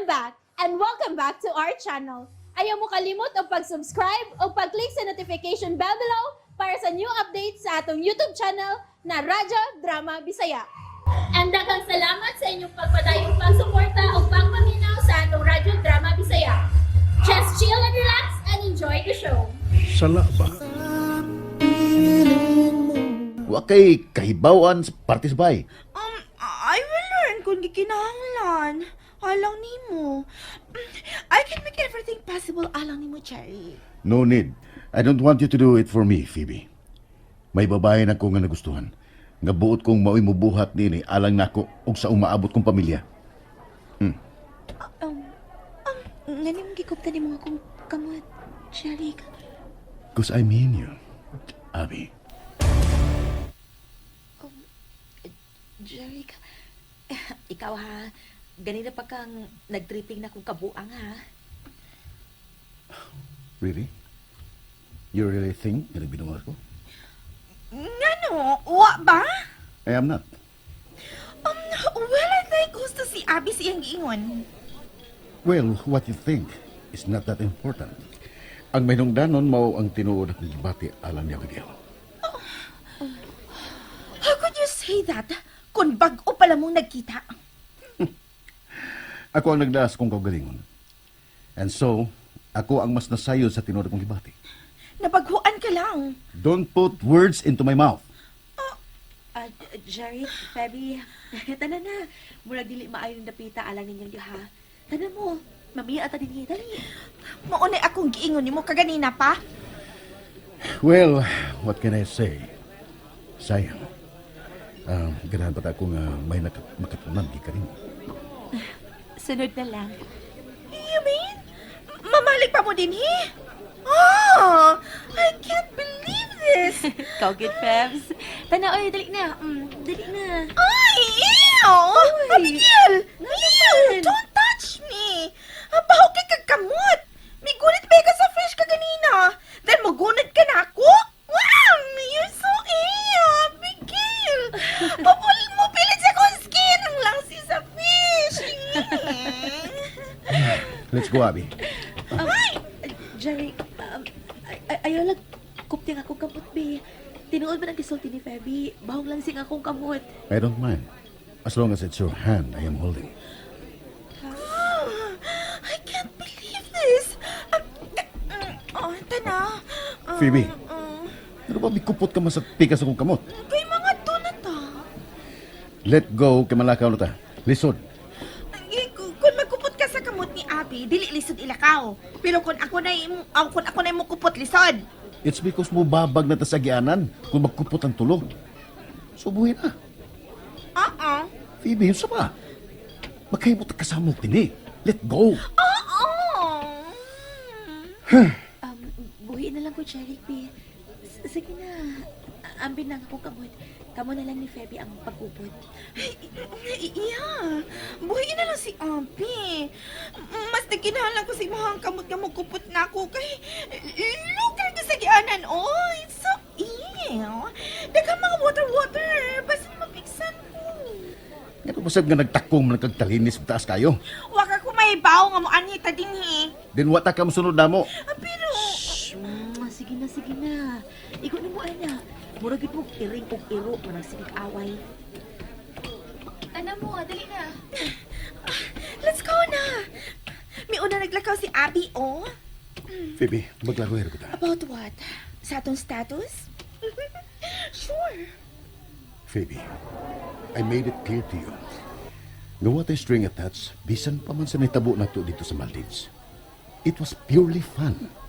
I'm back and welcome back to our channel. Ayaw mo kalimot og pag-subscribe o pag-click sa notification bell below para sa new updates sa atong YouTube channel na Radyo Drama Bisaya. And daghang salamat sa inyong pagpadayong pagsuporta o pagpaminaw sa atong Radyo Drama Bisaya. Just chill and relax and enjoy the show. Sala ba? Wa kay kahibawan sa parte sa bahay. I will learn kung gikinahanglan. Alang nimo. I can make everything possible alang nimo, Jerry. No need. I don't want you to do it for me, Phoebe. May babae na ko nga nagustuhan. Nga buot kong mao'y mubuhat nini alang nako ug sa umaabot kong pamilya. Ngano imong gikuptan nimo akong kamot, Jerry? 'Cause I mean you, Abby. Jerry, ikaw ha, ganina pa kang nagtripping na kong kabuang ha. Really? You really think nga nagbinuang ko? Ngano? Wa ba? I am not. Well, I think gusto si Abby sa iyang giingon. Well, what you think is not that important. Ang mahinungdanon mao ang tinuod akong gibati alang ni Abigail. How could you say that? Kung bag-o pala mong nagkita. Ako ang nagdaas kong kaugalingon. And so, ako ang mas nasayod sa tinuod akong gibati. Nabaghuan ka lang. Don't put words into my mouth. Ah, Jerry, Feby, tanan na. Murag dili maayo ng dapita alang ninyong duha. Tanan mo, mamiya ta dinhi, dali. Mao na akong giingon nimo kaganina pa. Well, what can I say? Sayang. Ganahan pa ta ako nga may makatunan gikan nimo. Sunod na lang. You mean? Mamalig pa mo dinhi? Oh, I can't believe this. Ikaw, good Febs. Tana, oy, dali na. Dali na. Ay, ew! Abigail! Ew! Don't touch me! Baho kay kag kamot! Migunit ba ka sa fish kaganina? Then magunit ka na ako? Wow! You're so ew! Abigail! Mapul mo pilit sa akong skin! Ang langsi sa fish! Let's go, Abby. Jerry, ayaw lang kupting akong kamot, be. Tinuod man ang gisulti ni Feby? Bahong lang sing akong kamot. I don't mind. As long as it's your hand I am holding. I can't believe this! Oh, tana. Phoebe. Ano ba, mikupot ka man sa pikas akong kamot? Kay mga to na ta. Let go, kay malakaw na ta. Lisod. Ay, kung magkupot ka sa kamot ni Abby, dili lisod ilakaw. Pero kung ako na imo kupot, lisod. It's because mo babag na ta sa agianan kung magkupot ang tulo. Subuhin na. Oo. Phoebe, yun sa pa. Magkahimot ka sa mo tini. Let go. Oo. Buhi na lang ko, Jerry, be. Sige na. Ambin lang akong kamot. Kamo na lang ni Feby ang pagkupot. Yeah. Buhiin na lang si Abby. Mas nagkinahanglan ko sa imong kamot nga mukupot na ako kay look ka sa gianan. Oh, it's so ew. Daghang mga water water. Basta mapiksan ko. Nga basag nga nagtakong man kag talinis taas kayo. Wa ka ko mahibaw nga mo anhi ta dinhi. Then wa ta ka mosunod namo. Ah, pero Sige na, sige na. Igo na mo, ana. Murag gyud mo iring og iro manang sige away. Tanan mo, dali na. Let's go na. Miuna naglakaw si Abby, oh. Phoebe, maglagoy ko ta. About what? Sa atong status? Sure. Phoebe, I made it clear to you. Nga what a string attached, bisan pa man sa nitabo na to dito sa Maldives. It was purely fun.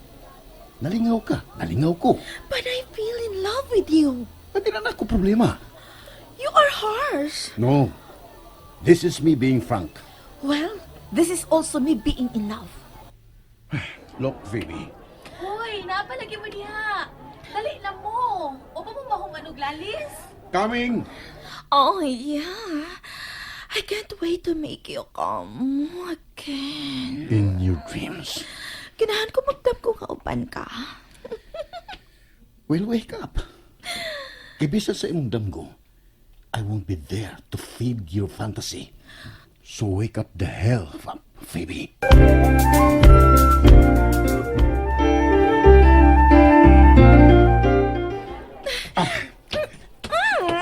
Nalingaw ka, nalingaw ko. But I feel in love with you. Hindi na ako problema. You are harsh. No. This is me being frank. Well, this is also me being in love. Look, Phoebe. Hoy, napalagi mo diha. Dali na mo. O pa mo mahuman og lalis? Coming! Oh, yeah. I can't wait to make you come again. In your dreams. Ganahan ko magdamgo nga uban ka. Well, wake up. Kay bisan sa imong damgo, I won't be there to feed your fantasy. So wake up the hell up, Phoebe. Phoebe. Ah.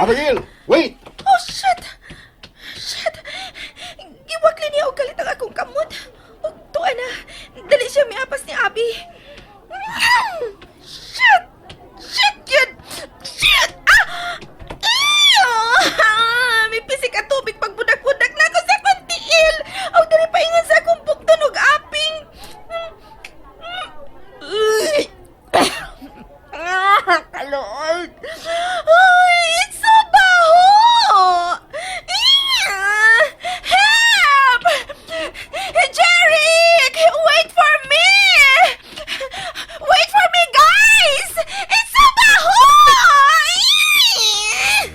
Abigail, wait! Oh, shit! Shit! Giwakli niya og kalit ang akong kamot. Og tuwa na. Dali siya miapas ni Abby. Shit! Shit yun! Shit! Ah! Ew! May pisik at tubig pagbudak-budak na ako sa akong tiil. Og dali paingon sa akong bukton og aping. Ah, kalood. Ay, it's so baho! Ew! Help! Jeric! Wait for me! Wait for me, guys! It's so baho! Ew!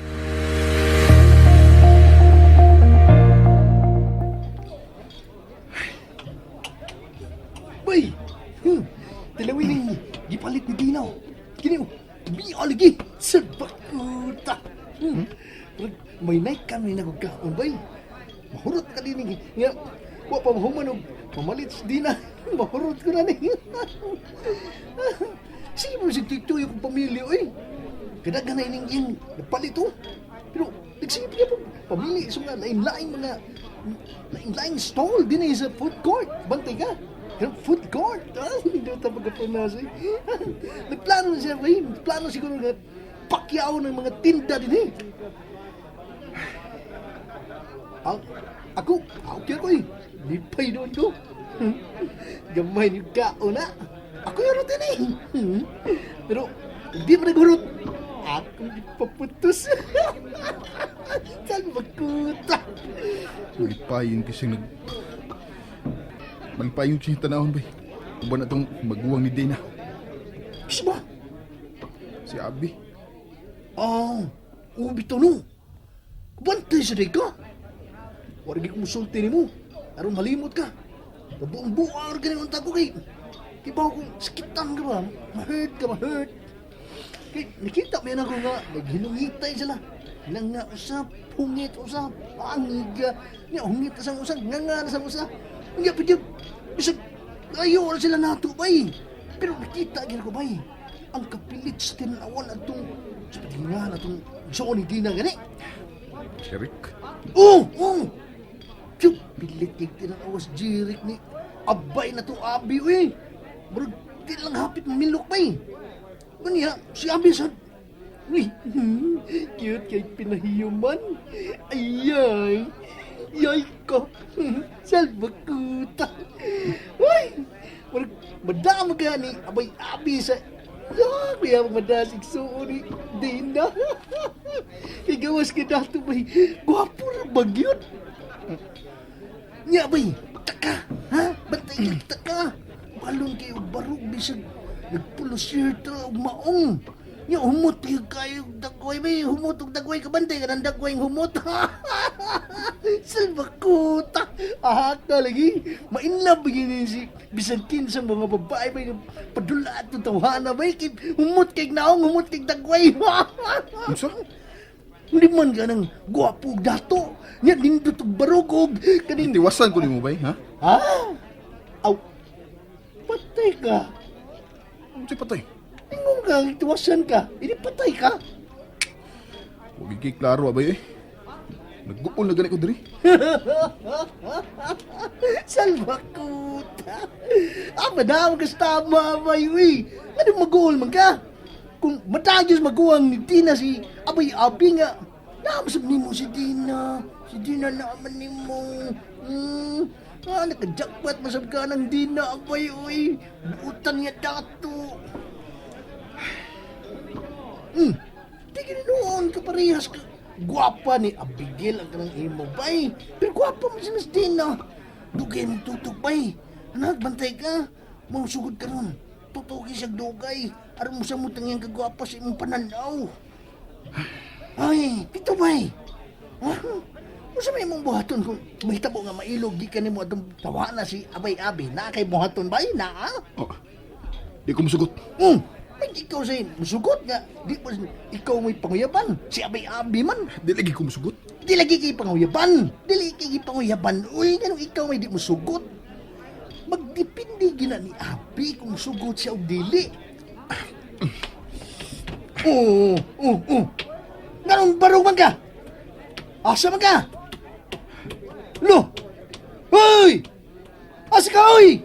Bay! Dalawin ni gipalit ni Dina. Kini oh, biya lagi sa bakuta. Murag may night kami nagkaon bay. Mahurot ka din nga. Wa pa mahuman og pamalit si Dina. Mahurot ko na ni. Sige mo sig tuyok kong pamilya oy. Kadagan na ining iyang napalit oh. Pero nagsige pa po pamili sa mga lain-laing mga lain-laing stall din eh sa food court. Bantay ka. Pero food court, ah, hindi daw tayo pagkapunasa. Nagplano na siya, eh. Nagplano siguro nga pakyaw ng mga tinda din eh. Ang, ako, okay ako eh. Lipay doon ko. Gamay ni kao na. Ako yung din eh. Pero, hindi pa naghurot. Ako ipaputos. Saan magkuta? Malipayon kasi nag... Malipayon siya tanahon bay. Uban na tong maguwang ni Dina. Kasi ba? Si Abby. Ah, ubi to no. Bantay sa day ka. Wargi kong musulti ni mo. Aron malimot ka. Mabuong buar ka ni unta ko kay. Kibaw kong sakitan ka ba? Ma-hurt ka, ma-hurt. Kay nakita mo yan ako nga, naghinungitay sila. Nang nga usap, hungit usap, pangiga. Nga hungit sa usap, nga nga sa usap. Nga pa dyan, bisag, ayaw na sila nato bay. Pero nakita gyud ko bay. Ang kapilit sa tinanawan atong sa patingan atong suon ni Dina gani. Si Rick. Oh, oh. Tiyo, pilit kay tinanawas Jeric ni abay na to abi uy. Murag di lang hapit mamilok bay. Unya, si Abi sad. Uy, cute kay pinahiyuman. Ayay. Yay ko. Salbakuta. Uy, murag madama ka ni abay abi sa Ah, kuya madasig suo ni Dina. Kay gawas ka dato bay. Gwapo ra bagyot. Nya bay, taka, ha? Bantay ka taka. Balon kayo barog bisag nagpulo shirt ra og maong. Nya humot kayo kayo dagway bay, humot og dagway ka bantay ka ng dagway humot. Salbakuta. Ahak na lagi. Mainlove ba yun si bisan kinsa mga babae bay padula at tawhana bay kay humot kay naong humot kay dagway. Unsa? Hindi man ka ng gwapo og dato. Nya nindot og barog og kaning Itiwasan ko nimo bay, ha? Ha? Aw. Patay ka. Unsa patay? Ingon ka, itiwasan ka. Ini patay ka. Wag kay klaro abay eh. Nagguol na gani ko diri. Salbakuta. Ah, madam ka sa tama, abay, uy. Ano mag-goal man ka? Kung matagyos maguwang ni Dina si Abay Abi nga, namasab nimo si Dina. Si Dina naman nimo. Ah, nakajakpat masab ka ng Dina, abay, uy. Buutan niya dato. Di noon ka parehas ka. Gwapa ni Abigail ang kanang imo, bay. Pero gwapa mo si Miss Dina. Dugay mo tutok, bay. Anak, bantay ka. Mausugod ka ron. Tutuki siya dugay. Aron mo sa mutang iyang kagwapa sa imong pananaw. Ay, pito, bay. Ha? Unsa may imong buhaton kung mahitabo nga mailog di ka nimo atong tawana si Abay Abi. Naa kay buhaton bay? Naa? Oh. Di ko musugot. Ay, ikaw sa'yo, musugot nga. Di mo, ikaw may panguyaban. Si Abay Abi man. Di lagi ko musugot. Di lagi kay panguyaban. Dili kay panguyaban. Uy, ganun ikaw may di musugot. Depende gina ni Abi kung sugot siya o dili. Oo. Nganong barog man ka? Asa man ka? Lo! Hoy! Asa ka, hoy?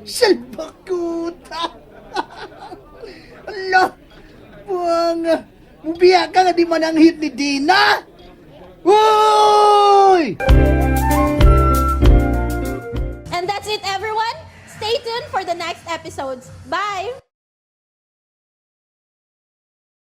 Salbakuta! Ala! Buang! Mubiya ka nga di man ang hit ni Dina! Hoy! And that's it, everyone. Stay tuned for the next episodes. Bye!